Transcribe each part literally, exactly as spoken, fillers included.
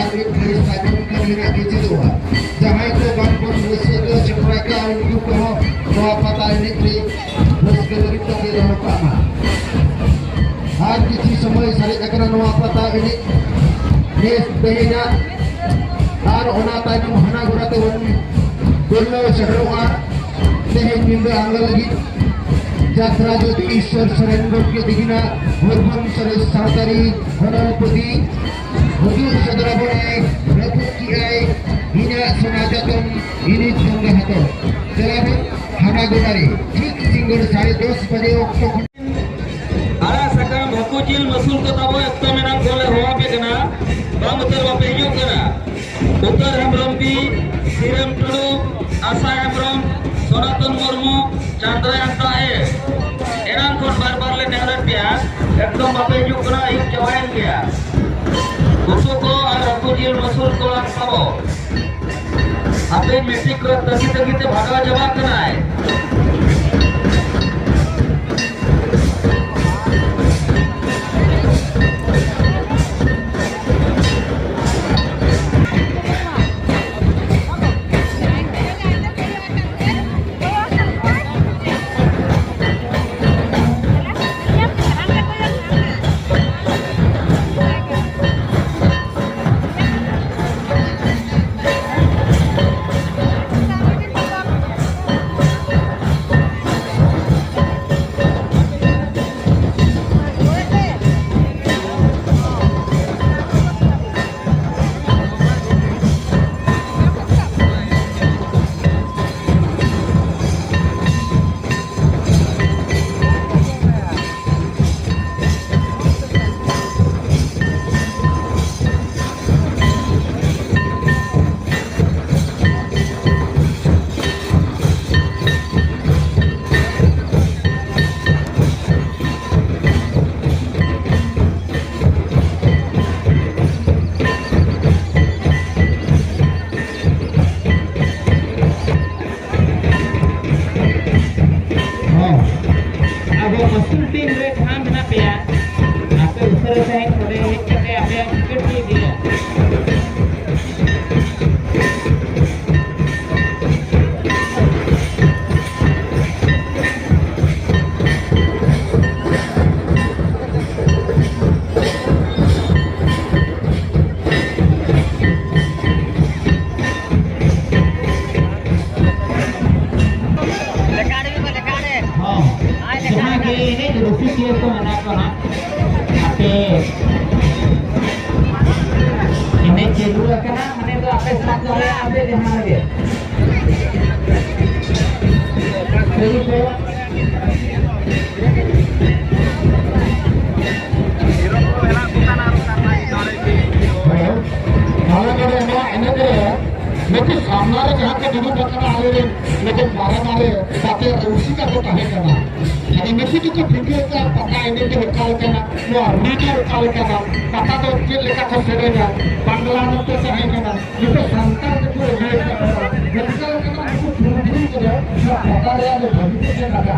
ᱟᱨ ᱢᱤᱫ ᱜᱷᱟᱹᱲᱤ ᱛᱟᱭᱱᱚᱢ ᱠᱷᱟᱱ ᱜᱮ ᱱᱟᱜ ᱜᱮ ᱪᱮᱫᱚᱜᱼᱟ᱾ ᱡᱟᱦᱟᱸᱭ ᱠᱚ ᱵᱟᱝ ᱵᱚᱱ ᱨᱟᱹᱥᱠᱟᱹ ᱥᱮᱴᱮᱨ ᱟᱠᱟᱫᱼᱟ, ᱩᱱᱠᱩ ᱠᱚᱦᱚᱸ ᱱᱚᱣᱟ ᱯᱟᱛᱟ ᱮᱱᱮᱡ ᱨᱮ ᱨᱟᱹᱥᱠᱟᱹ ᱞᱟᱹᱜᱤᱫ ᱛᱮ ᱫᱚᱦᱚ ᱠᱟᱜ ᱢᱟ᱾ ᱟᱨ ᱠᱤᱪᱷᱩ ᱥᱚᱢᱚᱭ ᱥᱟᱨᱮᱡ ᱟᱠᱟᱱᱟ ᱱᱚᱣᱟ ᱯᱟᱛᱟ ᱮᱱᱮᱡ ᱱᱮᱥ ᱛᱮᱦᱮᱧᱟᱜ, ᱟᱨ ᱚᱱᱟ ᱛᱟᱭᱱᱚᱢ ᱦᱟᱱᱟ ᱜᱚᱲᱟ ᱛᱮᱵᱚᱱ ᱯᱩᱨᱱᱚ ᱥᱮᱴᱮᱨᱚᱜᱼᱟ᱾ ᱛᱮᱦᱮᱧ ᱧᱤᱫᱟᱹ ᱟᱸᱜᱟ ᱞᱟᱹᱜᱤᱫ ᱡᱟᱛᱨᱟ ᱡᱩᱫᱤ ᱤᱥᱥᱚᱨ ᱥᱚᱨᱮᱱ ᱜᱚᱢᱠᱮ ᱛᱤᱠᱤᱱᱟᱜ ᱢᱚᱭᱩᱨᱵᱷᱚᱸᱡᱽ ᱥᱚᱨᱮᱥ ᱥᱟᱶᱛᱟᱨᱤ ᱦᱚᱱᱚᱨ ᱯᱩᱛᱷᱤ ᱦᱩᱡᱩᱜ ᱥᱚᱫᱽᱨᱟᱵᱚᱱᱟᱭ ᱨᱟᱹᱯᱩᱫ ᱠᱮᱜᱼᱟᱭ ᱤᱧᱟᱹᱜ ᱥᱚᱱᱟ ᱡᱚᱛᱚᱱ ᱤᱱᱤᱡ ᱵᱚᱸᱜᱟ ᱦᱟᱛᱚᱢ᱾ ᱪᱟᱞᱟᱣᱮᱱ ᱦᱟᱱᱟ ᱜᱚᱰᱟ ᱨᱮ ᱴᱷᱤᱠ ᱥᱤᱸᱜᱟᱹᱲ ᱥᱟᱲᱮ ᱫᱚᱥ ᱵᱟᱡᱮ ᱚᱠᱛᱚ ᱠᱷᱚᱱ᱾ ᱟᱲᱟᱜ ᱥᱟᱠᱟᱢ, ᱦᱟᱹᱠᱩ ᱡᱤᱞ, ᱢᱟᱹᱥᱩᱞ ᱠᱚ ᱛᱟᱵᱚ ᱮᱠᱫᱚᱢ ᱮᱱᱟᱝ ᱠᱷᱚᱱ ᱞᱮ ᱦᱚᱦᱚ ᱟᱯᱮ ᱠᱟᱱᱟ, ᱵᱟᱝ ᱩᱛᱟᱹᱨ ᱵᱟᱯᱮ ᱦᱤᱡᱩᱜ ᱠᱟᱱᱟ᱾ ᱩᱛᱟᱹᱨ ᱦᱮᱢᱵᱨᱚᱢ ᱵᱤ, ᱥᱤᱨᱟᱹᱢ ᱴᱩᱰᱩ, ᱟᱥᱟ ᱦᱮᱢᱵᱨᱚᱢ, ᱥᱚᱱᱟᱛᱚᱱ ᱢᱩᱨᱢᱩ, ᱪᱟᱸᱫᱽᱨᱟᱭ ᱦᱟᱸᱥᱫᱟ ᱮ᱾ ᱮᱱᱟᱝ ᱠᱷᱚᱱ ᱵᱟᱨ ᱵᱟᱨ ᱞᱮ ᱱᱮᱦᱚᱨᱮᱫ ᱯᱮᱭᱟ, ᱮᱠᱫᱚᱢ ᱵᱟᱯᱮ ᱦᱤᱡᱩᱜ ᱠᱟᱱᱟ, ᱟᱹᱭᱩᱵ ᱪᱟᱵᱟᱭᱮᱱ ᱜᱮᱭᱟ᱾ ᱩᱛᱩ ᱠᱚ ᱟᱨ ᱦᱟᱹᱠᱩ ᱡᱤᱞ ᱢᱟᱹᱥᱩᱞ ᱠᱚ ᱟᱨ ᱛᱟᱵᱚ᱾ ᱦᱟᱯᱮ ᱢᱤᱫᱴᱤᱡ ᱠᱚ ᱛᱟᱹᱜᱤ ᱛᱟᱹᱜᱤ ᱛᱮ ᱵᱷᱟᱜᱟᱣ ᱪᱟᱵᱟᱜ ᱠᱟᱱᱟᱭ᱾ ᱨᱩᱣᱟᱹᱲ ᱠᱟᱱᱟ, ᱢᱟᱱᱮ ᱫᱚ ᱟᱯᱮ ᱥᱟᱵ ᱫᱟᱲᱮᱭᱟᱜᱼᱟ ᱯᱮ ᱡᱟᱦᱟᱸ ᱨᱮᱜᱮ᱾ ᱥᱟᱹᱨᱤ ᱠᱚ᱾ ᱦᱮᱸ᱾ ᱟᱞᱮ ᱱᱚᱰᱮ ᱱᱚᱣᱟ ᱮᱱᱮᱡ ᱨᱮ ᱱᱩᱠᱩ ᱥᱟᱢᱱᱟ ᱨᱮ ᱡᱟᱦᱟᱸ ᱠᱚ ᱫᱩᱲᱩᱵ ᱟᱠᱟᱱᱟ, ᱟᱞᱮ ᱨᱮᱱ ᱱᱩᱠᱩ ᱢᱟᱨᱮ ᱢᱟᱨᱮ ᱜᱟᱛᱮ ᱨᱩᱥᱤᱠᱟ ᱠᱚ ᱛᱟᱦᱮᱸ ᱠᱟᱱᱟ᱾ ᱟᱫᱚ ᱱᱩᱠᱩ ᱫᱚᱠᱚ ᱴᱷᱤᱠᱟᱹ ᱟᱠᱟᱫᱼᱟ, ᱯᱟᱛᱟ ᱮᱱᱮᱡ ᱫᱚ ᱚᱠᱟ ᱞᱮᱠᱟᱱᱟ, ᱱᱚᱣᱟ ᱨᱩ ᱫᱚ ᱚᱠᱟ ᱞᱮᱠᱟᱱᱟ, ᱯᱟᱛᱟ ᱫᱚ ᱪᱮᱫ ᱞᱮᱠᱟ ᱠᱚ ᱥᱮᱨᱮᱧᱟ, ᱵᱟᱝᱞᱟ ᱢᱮᱱᱛᱮ ᱛᱟᱦᱮᱸ ᱠᱟᱱᱟ, ᱱᱤᱛᱚᱜ ᱥᱟᱱᱛᱟᱲ ᱛᱮᱠᱚ ᱞᱟᱹᱭ ᱠᱟᱱᱟ᱾ ᱱᱚᱝᱠᱟ ᱞᱮᱠᱟᱱᱟᱜ ᱱᱩᱠᱩ ᱯᱩᱨᱩᱫᱷᱩᱞ ᱠᱚᱫᱚ ᱱᱚᱣᱟ ᱯᱟᱛᱟ ᱨᱮᱭᱟᱜ ᱫᱚ ᱵᱷᱟᱹᱜᱤ ᱠᱚ ᱪᱮᱫ ᱟᱠᱟᱫᱼᱟ᱾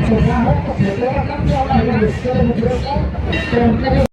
ᱥᱮ ᱡᱟᱦᱟᱸ ᱦᱚᱲ ᱠᱚ ᱥᱮᱴᱮᱨ ᱟᱠᱟᱱ ᱛᱮ ᱚᱱᱟ ᱟᱹᱰᱤ ᱨᱟᱹᱥᱠᱟᱹ ᱞᱮ ᱵᱩᱡᱷᱟᱹᱣ ᱮᱫᱟ᱾ ᱛᱚ ᱚᱱᱠᱟ ᱜᱮ